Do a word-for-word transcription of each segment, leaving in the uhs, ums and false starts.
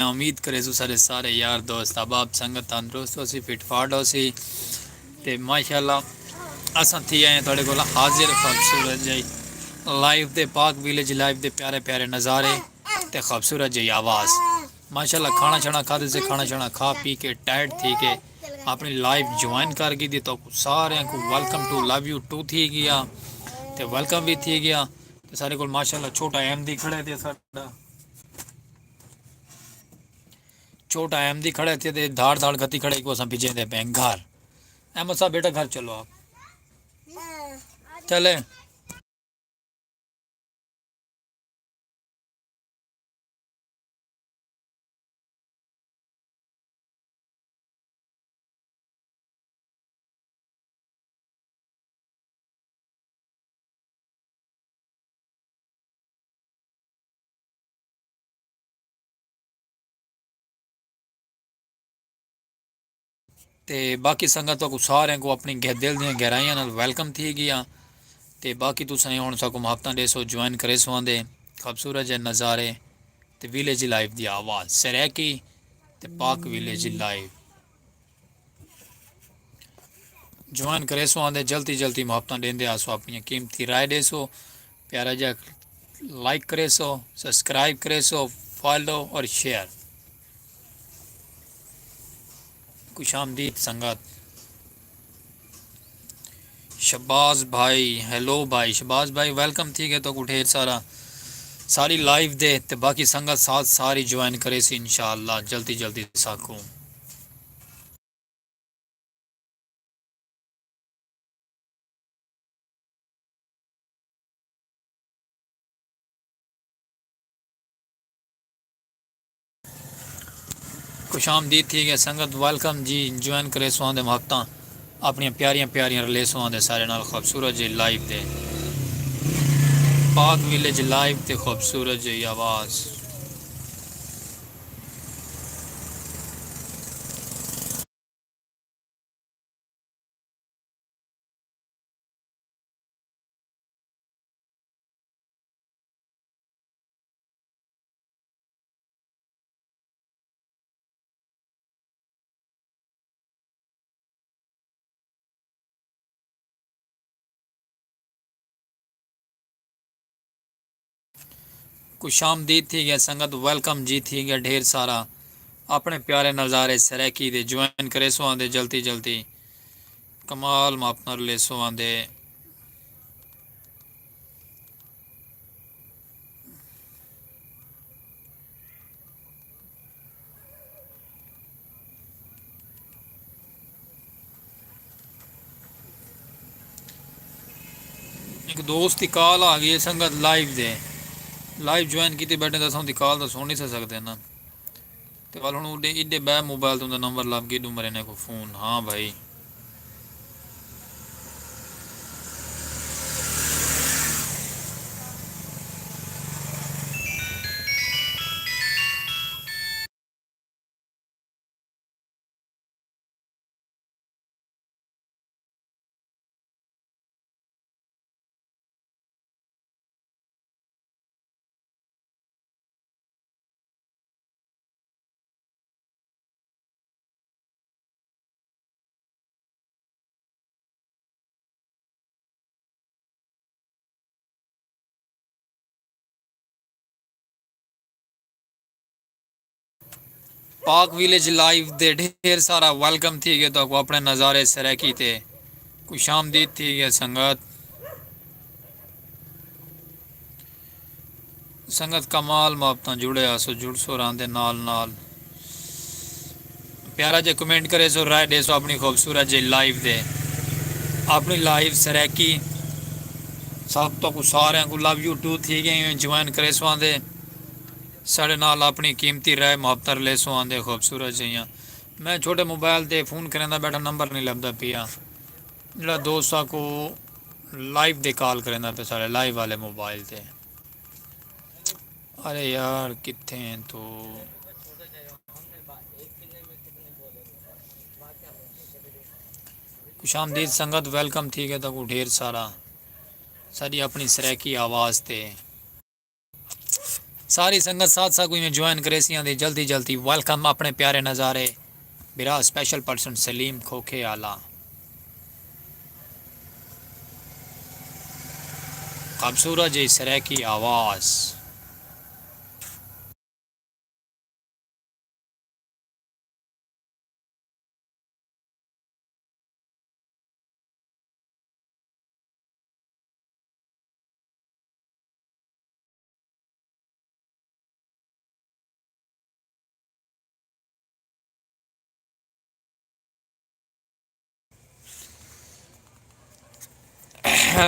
امید کریسوں سارے سارے یار دوست احباب سنگت تندرست ہوسی، فٹ فاٹ ہوسی۔ تے ماشاءاللہ اساں تھی آئے ہیں تہاڈے کول حاضر خوبصورت جئی لائیو دے، پاک ویلیج لائیو دے پیارے پیارے نظارے تے خوبصورت جئی آواز۔ ماشاءاللہ کھانا شانا کھادے سے، کھانا شانا کھا پی کے ٹائٹ تھی کے اپنی لائیو جوائن کر گھدی۔ تو سارے کو welcome to love you too تھی گیا تے ویلکم بھی تھی گیا۔ تے سارے کول ماشاءاللہ چھوٹا احمدی کھڑے تے ساڈا چھوٹا احمدی کھڑے تے تے دھاڑ دھاڑ گھتی کھڑے کو اساں بھیجے دے پیں گھر۔ احمد صاحب بیٹا گھر چلو آپ۔ چلے۔ تے باقی سنگت تہاکوں ساریاں کوں اپنی گہ دل دیاں گہرائیاں نال ویلکم تھی گیا۔ تے باقی تساں ہن ساکوں محبتاں ڈیسو، جوائن کریسو آندے خوبصورت جے نظارے تے ویلیج لائف دی آواز سرائیکی تے پاک ویلیج لائف۔ جوائن کریسو آندے جلدی جلدی محبتاں ڈیندے آسو، اپنی قیمتی رائے ڈیسو، پیارا جا لائک کریسو، سبسکرائب کریسو، فالو اور شیئر۔ خوش آمدید سنگت۔ شباز بھائی، ہیلو بھائی، شباز بھائی ویلکم تھی گئے تو کو ڈھیر سارا ساری لائیو دے تے باقی سنگت ساتھ ساری جوائن کریسی انشاءاللہ جلدی جلدی ساکوں۔ خوش آمدید تھی گئے سنگت، ویلکم جی، جوائن کریسو آندے محبتاں اپنیاں پیاریاں پیاریاں رلیسو آندے سارے نال خوبصورت جے لائیو دے پاک ویلیج لائیو تے خوبصورت جے آواز۔ خوش آمدید تھی گیا سنگت، ویلکم جی تھی گیا ڈھیر سارا۔ اپنے پیارے نظارے سرائیکی دے جوائن کریسو آندے جلدی جلدی۔ کمال ماپنر لیسو آندے۔ ایک دوست کی کال آ گئی ہے سنگت لائیو دے، لائیو جوائن کیتے بیٹھے تو اساں دی کال تو سن نہیں سکتے نا۔ تے ول ہن اڈے ایڈے بئے موبائل توں دا نمبر لب گی ڈو مرے نے کو فون۔ ہاں بھائی۔ پاک ویلیج لائیو دے ڈھیر سارا ویلکم تھی گئے تو کو اپنے نظارے سرائیکی تے خوش آمدید تھی گئے سنگت۔ سنگت کمال محبتاں جڑے آسو جڑسو راندے نال نال پیارا جے کمنٹ کرے سو رائے ڈے سو اپنی خوبصورت جے لائیو دے اپنی لائیو سرائیکی۔ سب تو کو سارے کو لو یو ٹو تھی گئے ہیں جوائن کرے سو آندے ساڑے نال اپنی قیمتی رائے محبت کر لے سو آندے خوبصورت جیاں۔ میں چھوٹے موبائل تے فون کریندا بیٹھا نمبر نہیں لبدا پیا۔ جڑا دوست ساکو لائیو دے کال کریندا پیا ساڑے لائیو والے موبائل تے۔ ارے یار کتھے ہیں تو؟ خوش آمدید سنگت ویلکم تھی گئے تاکو ڈھیر سارا ساڑی اپنی سرائیکی آواز تے۔ ساری سنگت ساتھ ساتھ کوئی میں جوائن کرے سی آندی جلدی جلدی۔ ویلکم اپنے پیارے نظارے برا اسپیشل پرسن سلیم کھوکھے آلا۔ خوبصورت جی سرائیکی آواز۔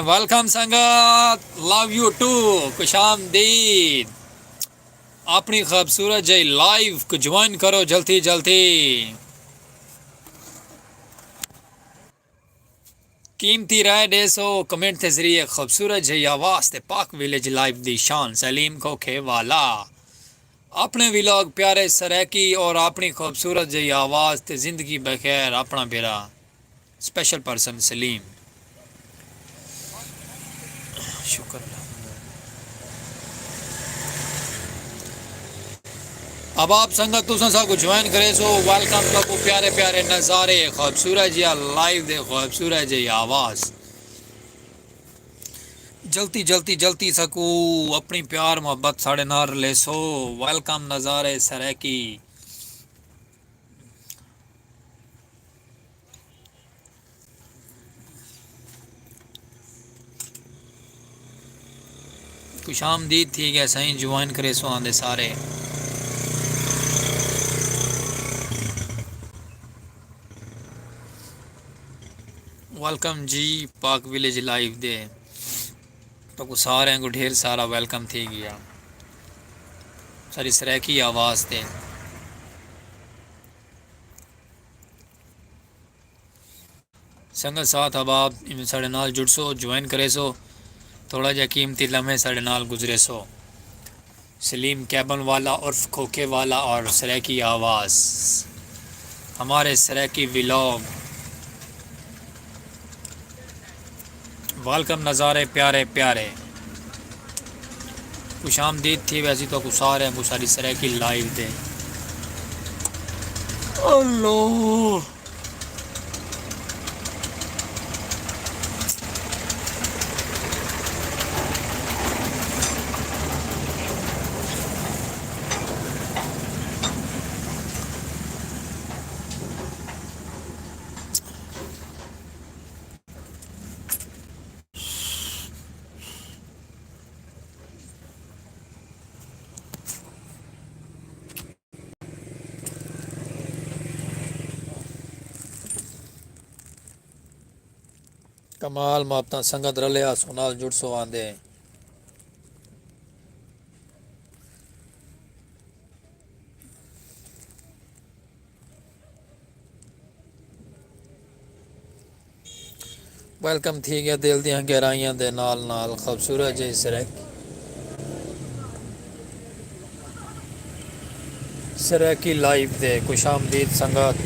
ویلکم سنگت، لو یو ٹو، خوش آمدید۔ اپنی خوبصورت جئی لائیو کو جوائن کرو جلدی جلدی۔ قیمتی رائے ݙیسو کمنٹ دے ذریعے۔ خوبصورت جئی آواز تے پاک ویلیج لائیو دی شان سلیم کھوکھے والا۔ اپنے ولاگ پیارے سرائیکی اور اپنی خوبصورت جئی آواز تے زندگی بخیر اپنا بھرا اسپیشل پرسن سلیم۔ شکر الحمدللہ۔ اب آپ سنگت تساں ساکوں جوائن کریسو۔ ویلکم تہاکوں پیارے پیارے نظارے، خوبصورت جیہا لائیو دے، خوبصورت جیہی آواز۔ جلتی جلتی جلتی ساکوں اپݨی پیار محبت ساݙے نال رلیسو۔ ویلکم نظارے سرائیکی۔ خوش آمدید تھی ڳئے سئیں، جوائن کریسو آندے سارے۔ ویلکم جی پاک ویلیج لائیو دے۔ تہاکوں ساریں کوں ڈھیر سارا ویلکم تھی ڳیا۔ ساری سرائیکی آواز تے۔ سنگت ساتھ احباب ایویں ساݙے نال جڑسو، جوائن کریسو، تھوڑا جیہا قیمتی لمحے ساݙے نال گزریسو۔ سلیم کیبن والا عرف کھوکھے والا اور سرائیکی آواز، ہمارے سرائیکی ولاگ۔ ویلکم نظارے پیارے پیارے۔ خوش آمدید تھی ویسی تہاکوں سارے کوں ساݙی سرائیکی لائیو تے۔ اللہ۔ کمال محبتاں سنگت رلیا سو نال جڑسو آندے۔ ویلکم تھی ڳیا دل دیاں گہرائیاں دے نال نال خوبصورت جئی سرائیکی، سرائیکی لائیو تے۔ خوش آمدید سنگت۔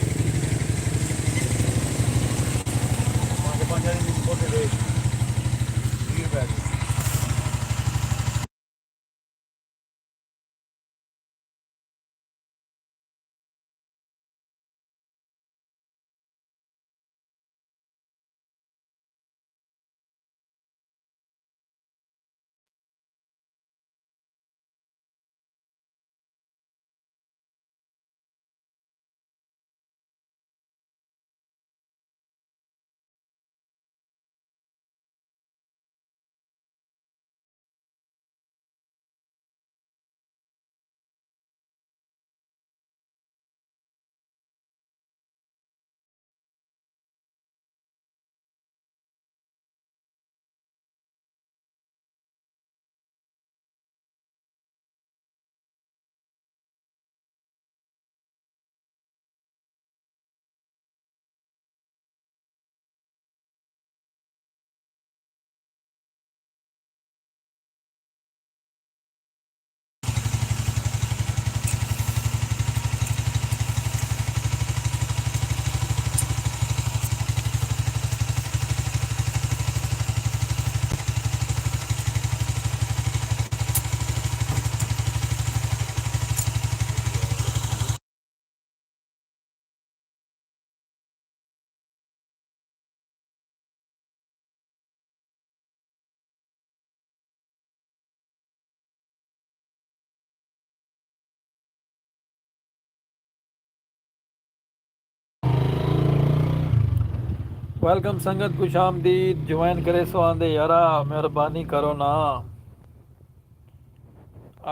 ویلکم سنگت، خوش آمدید۔ جوائن کریسو آندے یارا، مہربانی کرو نا۔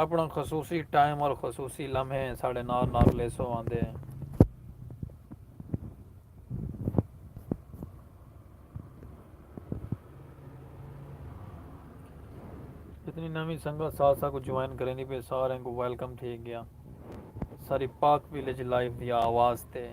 اپݨا خصوصی ٹائم اور خصوصی لمحے ساݙے نال نال لیسو آندے۔ جتنی نویں سنگت ساتھ ساکوں جوائن کریندی پئی، ساریں کوں ویلکم تھی ڳیا۔ ساری پاک ویلیج لائیو دی آواز تے۔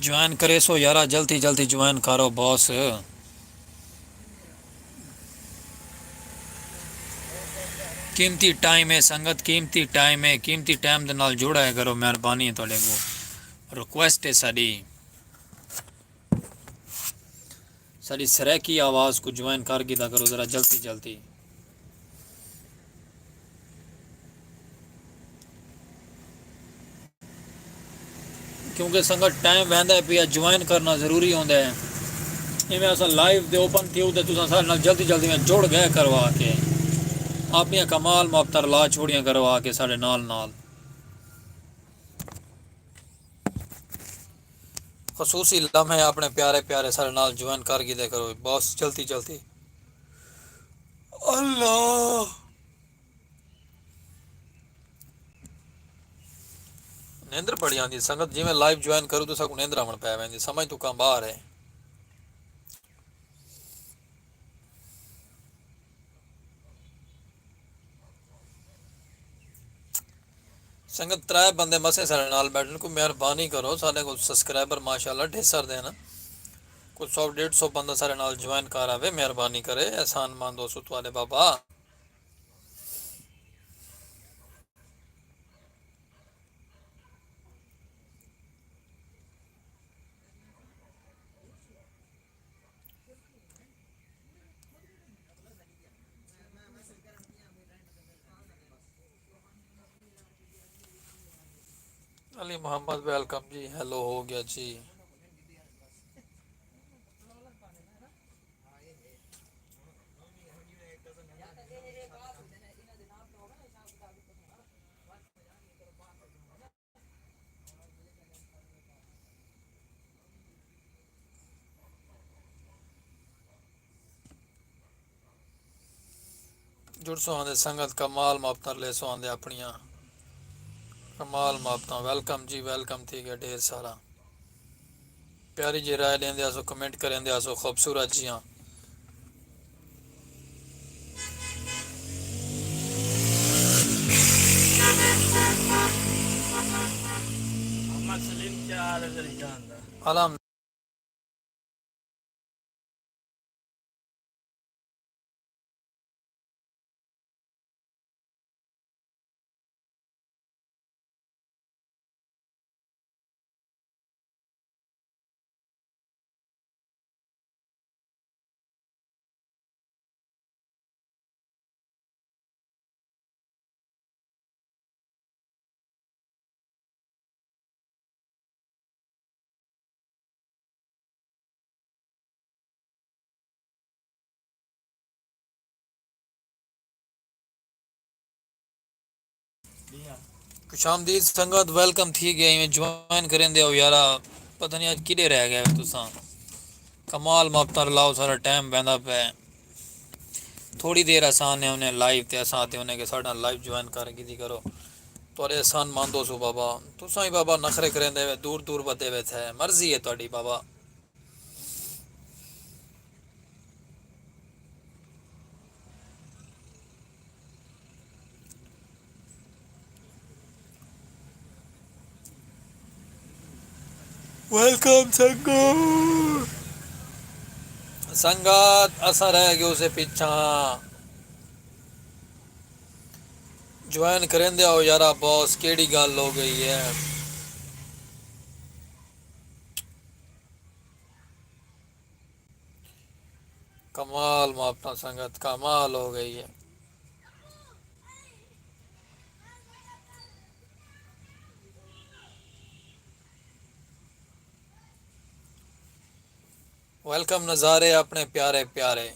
جوائن کریسو یارا، جلدی جلدی جوائن کرو باس۔ قیمتی ٹائم ہے سنگت، قیمتی ٹائم ہے، قیمتی ٹائم دے نال جڑا ہے کرو، مہربانی ہے تہاݙے کوں، ریکویسٹ ہے ساݙی۔ ساݙی سرائیکی آواز کوں جوائن کر گھدا کرو ذرا جلدی جلدی۔ کیونکہ سنگت ٹائم ویندا پیا، جوائن کرنا ضروری ہوندا ہے۔ ایویں اساں لائیو تے اوپن تھیو تے تساں ساݙے نال جلدی جلدی میں جڑ ڳئے کرو آ کے۔ اپݨیاں کمال محبتاں رلا چھوڑیاں کرو آ کے ساݙے نال نال۔ خصوصی لمحے اپݨے پیارے پیارے ساݙے نال جوائن کر گھدے کرو باس، جلدی جلدی۔ اللہ۔ نیندر بڑی آندی سنگت، جیویں لائیو جوائن کرو تاں ساکوں نیندر آوݨ پئے ویندی، سمجھ توں کم ٻاہر ہے۔ سنگت، ترائے بندے مسے ساݙے نال ٻیٹھن، کوئی مہربانی کرو، ساݙے کول سبسکرائبر ماشاءاللہ ڈھیر سر دے نا، کوئی سو ݙیڈھ سو بندہ ساݙے نال جوائن کر آوے، مہربانی کرے، احسان مند ہوسوں تہاݙے بابا۔ علی محمد ویلکم جی، ہیلو ہو ڳیا جی۔ جڑسو آندے سنگت، کمال محبتاں لیسو آندے اپݨیاں، کمال محبتاں۔ ویلکم جی، ویلکم تھی ڳیا ڈھیر سارا۔ پیاری جی رائے ݙیندے آسو، کمنٹ کریندے آسو، خوبصورت جیاں۔ محمد سلیم، کیا حال ہے تیری جان دا؟ الحمد خوش آمدید سنگت، ویلکم تھی ڳئے، ایویں جوائن کریندے ہو یارا، پتہ نہیں اڄ کݙے رہ ڳئے ہو تساں۔ کمال محبتاں رلاؤ، سارا ٹائم ویندا پئے۔ تھوڑی دیر اساں آنے ہونے لائیو تے اساں آتے ہونے کہ ساݙا لائیو جوائن کر گھدی کرو۔ تہاݙے احسان مند ہوسوں بابا۔ تساں ہی بابا نخرے کریندے وے، دور دور ودے وے تھے۔ مرضی ہے تہاݙی بابا۔ ویلکم سنگو۔ سنگت، اساں رہ ڳئے اسے پچھاں۔ جوائن کریندے آؤ یارا، باس کیڑی ڳالھ ہو ڳئی ہے؟ کمال محبتاں سنگت، کمال ہو ڳئی ہے۔ ویلکم نظارے اپنے پیارے پیارے۔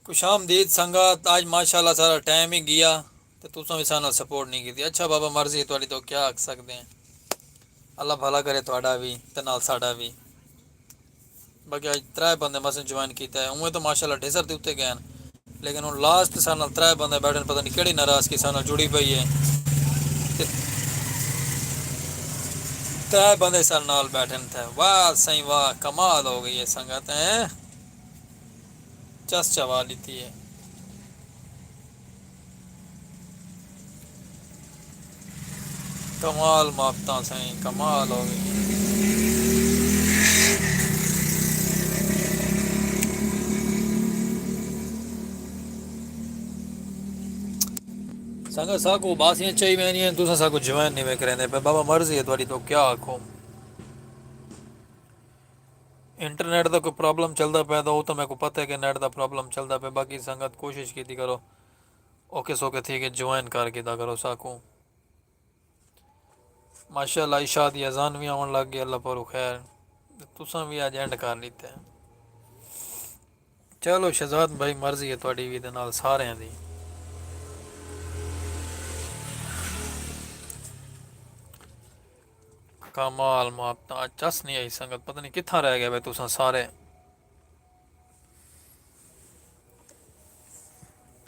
خوش آمدید سنگت، اج ماشاءاللہ سارا ٹائم ہی گیا تے تساں وی سانال سپورٹ نہیں کیتی۔ اچھا بابا مرضی ہے تہاڈی، تو کیا آکھ سکدے ہیں۔ اللہ بھلا کرے تہاڈا وی تے نال ساڈا وی۔ باقی اج ترے بندے مسن جوائن کیتا ہے، اوویں تو ماشاءاللہ ڈھیسر دے اتے گئے ہیں، لیکن ہن لاسٹ سانال ترے بندے بیٹھن، پتہ نہیں کیڑی ناراضگی سانال جڑی پئی ہے۔ تے ترے بندے سانال بیٹھن تھے۔ واہ سائیں واہ، کمال ہو گئی ہے سنگت ہیں۔ چس چوا لیتی ہے۔ کمال محبتاں سائیں، کمال ہو گئی۔ سنگت ساکو باسیاں چاہی ویندیاں، تساں ساکو جوائن نہیں وے کریندے پے۔ بابا مرضی ہے تہاڈی، تو کیا آکھو۔ انٹرنیٹ دا کوئی پرابلم چلدا پے تاں او تاں میکوں پتہ ہے کہ نیٹ دا پرابلم چلدا پے، باقی سنگت کوشش کیتی کرو اوکے سوکے تھی کے جوائن کر گھدا کرو ساکوں۔ ماشاءاللہ عشاء دی اذان وی آون لگ گئی، اللہ پرو خیر۔ تساں وی اج اینڈ کر لیتے۔ چلو شہزاد بھائی، مرضی ہے تہاڈی وی تے نال ساریاں دی۔ کمال محبتاں، اج چس نہیں آئی سنگت، پتہ نہیں کتھاں رہ گئے وے تساں سارے۔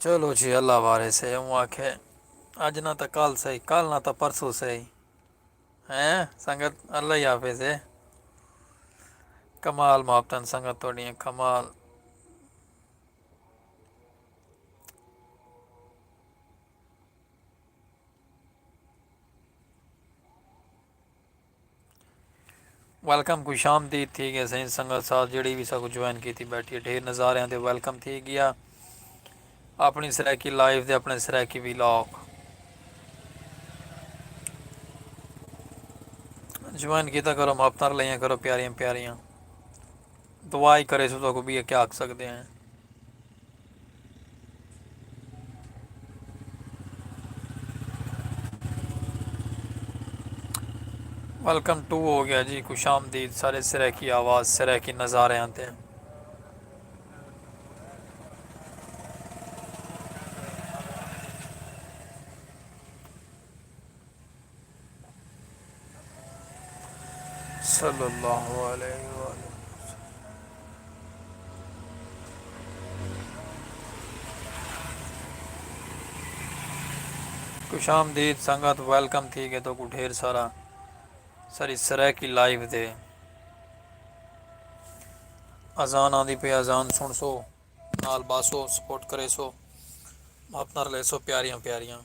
چلو جی، اللہ وارث ہے، اوں آکھے اج نہ تاں کل سہی، کل نہ تاں پرسوں سہی۔ ہیں سنگت، اللہ ہی حافظ ہے۔ کمال محبتاں سنگت تہاڈیاں، کمال۔ ویلکم، خوش آمدید تھی گئے سائیں سنگت ساتھ، جڑی بھی ساکو جوائن کیتی بیٹھی ہے، ڈھیر نظارے آندے، ویلکم تھی گیا۔ اپنی سرائیکی لائیو دے، اپنے سرائیکی ولاگ جوائن کیتا کرو، محبتاں لئیاں کرو پیاریاں پیاریاں۔ دعا ہی کرے سو، تو کو بھی کیا آکھ سکدے ہیں۔ ویلکم ٹو ہو گیا جی، خوش آمدید سارے۔ سرائیکی آواز، سرائیکی نظارے آندے ہیں۔ صلی اللہ علیہ وآلہ وسلم۔ خوش آمدید سنگت، ویلکم تھی گئے تو کو ڈھیر سارا ساری سرائیکی لائیو دے۔ اذان آندی پئی، اذان سن سو، نال باسو، سپورٹ کرے سو، محبت نال لے سو پیاریاں پیاریاں۔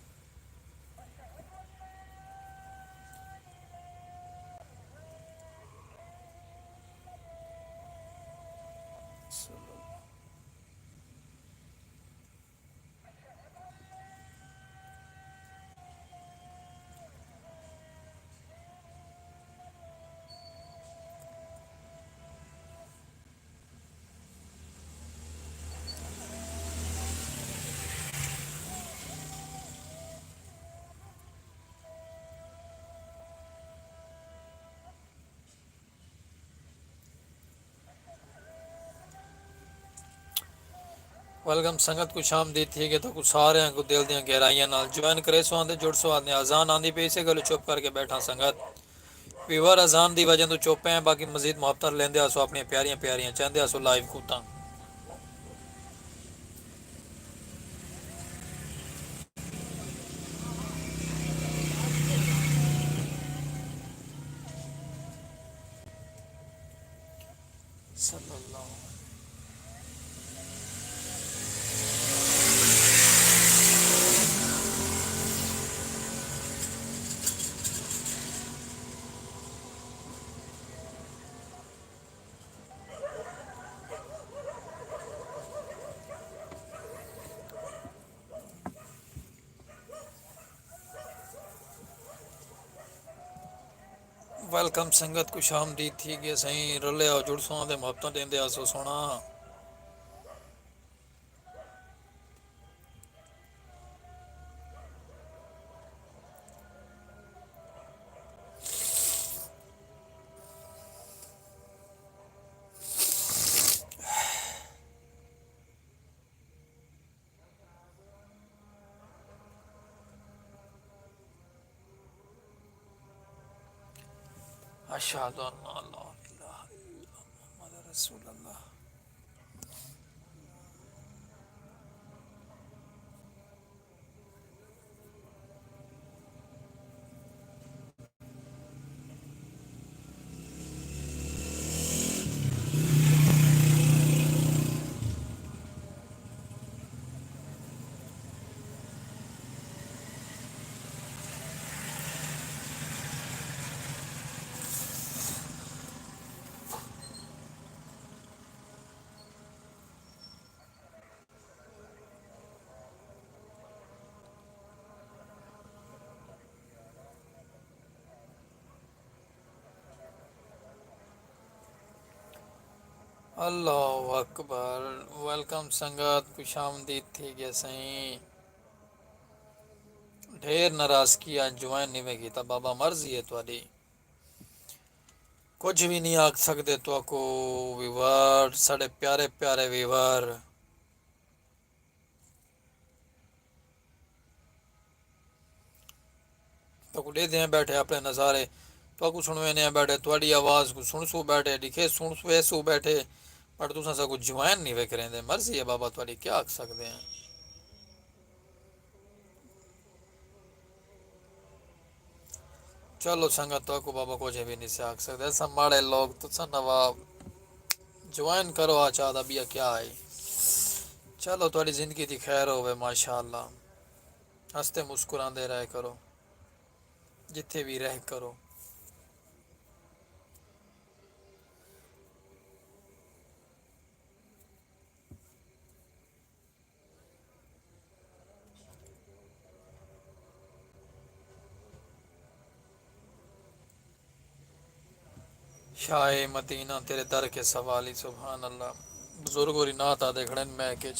ویلکم سنگت، خوش آمدید تھی ڳئے تہاکوں ساریاں کوں دل دیاں گہرائیاں نال۔ جوائن کریسو آندے جڑسو آندے، اذان آندی پئی، اسے ڳالھوں چپ کر کے ٻیٹھاں سنگت۔ ویور اذان دی وجہ توں چپ ہیں، باقی مزید محبتاں لیندے آسو، اپݨیاں پیاریاں پیاریاں چیندے آسو لائیو کوں تاں۔ صلی اللہ علیہ۔ ویلکم سنگت، خوش آمدید تھی ڳئے سئیں۔ رلے آؤ، جڑسو آندے محبتاں ݙیندے آسو سوہݨا۔ اشہد ان لا الہ الا اللہ محمد رسول اللہ۔ اللہ اکبر۔ ویلکم سنگت، خوش آمدید تھی ڳئے سئیں۔ ڈھیر ناراضگی آ، جوائن نہیں میں کیتا، بابا مرضی ہے تہاݙی۔ کجھ وی نہیں آکھ سڳدے تہاکوں ویور، ساݙے پیارے پیارے ویور۔ تہاکوں ݙیہدے ہیں ٻیٹھے اپݨے نظارے، تہاکوں سݨویندے ہیں ٻیٹھے، تہاݙی آواز کوں سݨسوں ٻیٹھے، ݙکھے سݨسوں ویسوں ٻیٹھے، پر تساں ساکوں جوائن نہیں وے کریندے۔ مرضی ہے بابا تہاݙی، کیا آکھ سڳدے ہیں۔ چلو سنگت، تہاکوں بابا کجھ وی نہیں سے آکھ سڳدے، اساں ماڑے لوگ، تساں نواب۔ جوائن کرو، آ چاہدا ٻیا کیا ہے۔ چلو، تہاݙی زندگی دی خیر ہووے، ماشاءاللہ۔ ہستے مسکراندے رہ کرو، جتھے وی رہ کرو۔ شاہ مدینہ تیرے در کے سوالی، سبحان اللہ۔ بزرگ ہوری نعت آدھے کھڑے ہیں میک اچ۔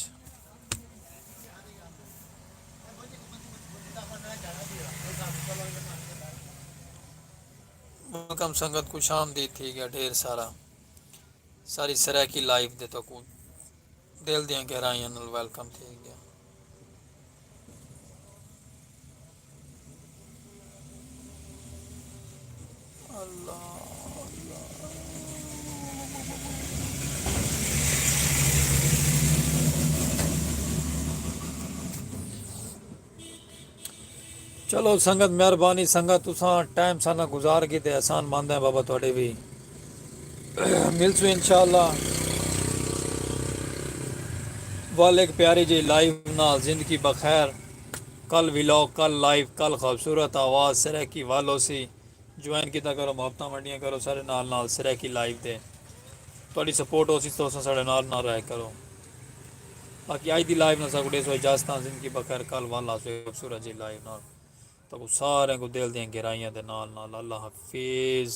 ویلکم سنگت، خوش آمدید تھی ڳیا ڈھیر سارا۔ ساری سرائیکی لائیو دے تہاکوں دل دیاں گہرائیاں نال ویلکم تھی ڳیا۔ اللہ، اللہ۔ چلو سنگت، مہربانی سنگت، تساں ٹائم ساݙا گزار کیتے، احسان مند ہیں بابا تہاݙے وی۔ ملسوں انشاءاللہ ول ہک پیاری جئی لائیو نال۔ زندگی بخیر۔ کل ولاگ، کل لائیو، کل خوبصورت آواز سرائیکی ول ہوسی۔ جوائن کیتا کرو، محبتاں ونڈیاں کرو ساݙے نال نال سرائیکی لائیو تے۔ تہاݙی سپورٹ ہوسی تاں تساں ساݙے نال نال رہیا کرو۔ باقی اڄ دی لائیو نال ساکوں ݙیسو اجازتاں۔ زندگی بخیر، کل ول آسوں خوبصورت جئی لائیو نال۔ تہاکوں ساریں کوں دل دیاں گہرائیاں دے نال نال اللہ حافظ۔